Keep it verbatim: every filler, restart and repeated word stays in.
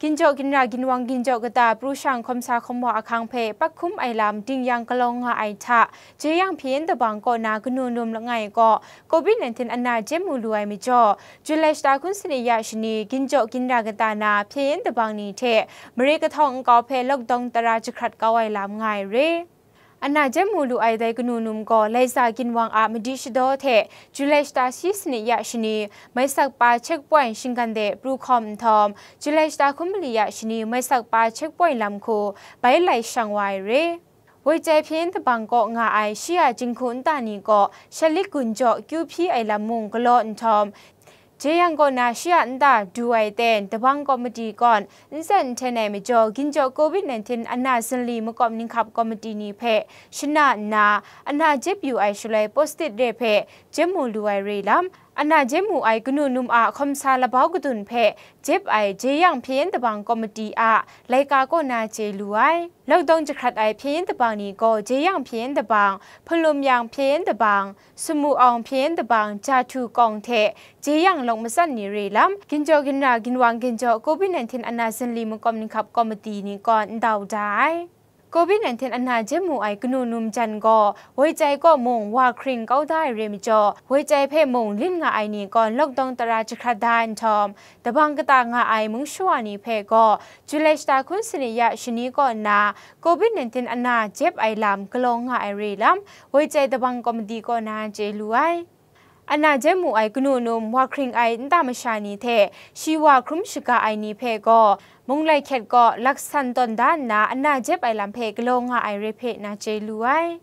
Ginjaw ginra ginwang ginjaw kata pru shang hkawm sa hkawm wa ahkang hpe pak hkum ai lam ding yang galaw nga ai hta, jeyang hpyen dabang kaw na kanu num langai kaw, covid nineteen ana jem mu lu ai majaw, July shata hkun sanit ya shani ginjaw ginra kata na hpyen dabang ni hte mare kahtawng nkau hpe lockdown tara jahkrat kau ai lam nga ai re. Ana jem mu lu ai dai kanu num gaw Laiza ginwang a madi shadaw hte July shata shi sanit ya shani, Maisakpa checkpoint shinggan de pru hkawm nhtawm, July shata hkun mali ya shani, Maisakpa checkpoint lam hku bai lai shang wa ai re. Woicai hpyen dabang kaw nga ai shi a jinghku nta ni kaw shalik gun jaw kyu hpyi ai lam mung galaw nhtawm, jeyang kaw na shi a nta du ai ten dabang komiti kawn n tsen n hten ai majaw, ginjaw covid nineteen ana zinli makawp ninghkap komiti ni hpe shana nna, ana jep yu ai shaloi post-it re hpe jem mu lu ai re lam, ana jem mu ai kanu num a hkawm sa labau kadun hpe jep ai jeyang hpyen dabang komiti a laika kaw na chye lu ai. Lockdown jahkrat ai hpyen dabang ni gaw jeyang hpyen dabang, hpalum yang hpyen dabang, sumu awng hpyen dabang, jahtu kawng hte jeyang lawng matsan ni re lam, ginjaw ginra ginwang ginjaw covid nineteen ana zinli makawp ninghkap komiti ni kawn ndau da ai. Covid nineteen ana jem mu ai kanu num jan gaw woicai kaw mung wa hkring kau da ai re majaw, woicai hpe mung lin nga ai ni kawn lockdown tara jahkrat da ai nhtawm, dabang kata nga ai mung shawa ni hpe gaw July shata hkun sanit ya shani kaw nna covid nineteen ana jep ai lam galaw nga ai re lam, woicai dabang komiti kaw na chye lu ai. Ana jem mu ai kanu num wa hkring ai nta masha ni hte shi wa hkrum shaga ai ni hpe gaw, Munglaihkyet kaw laksan tawn da nna ana jep ai lam hpe galaw nga ai re hpe na chye lu ai.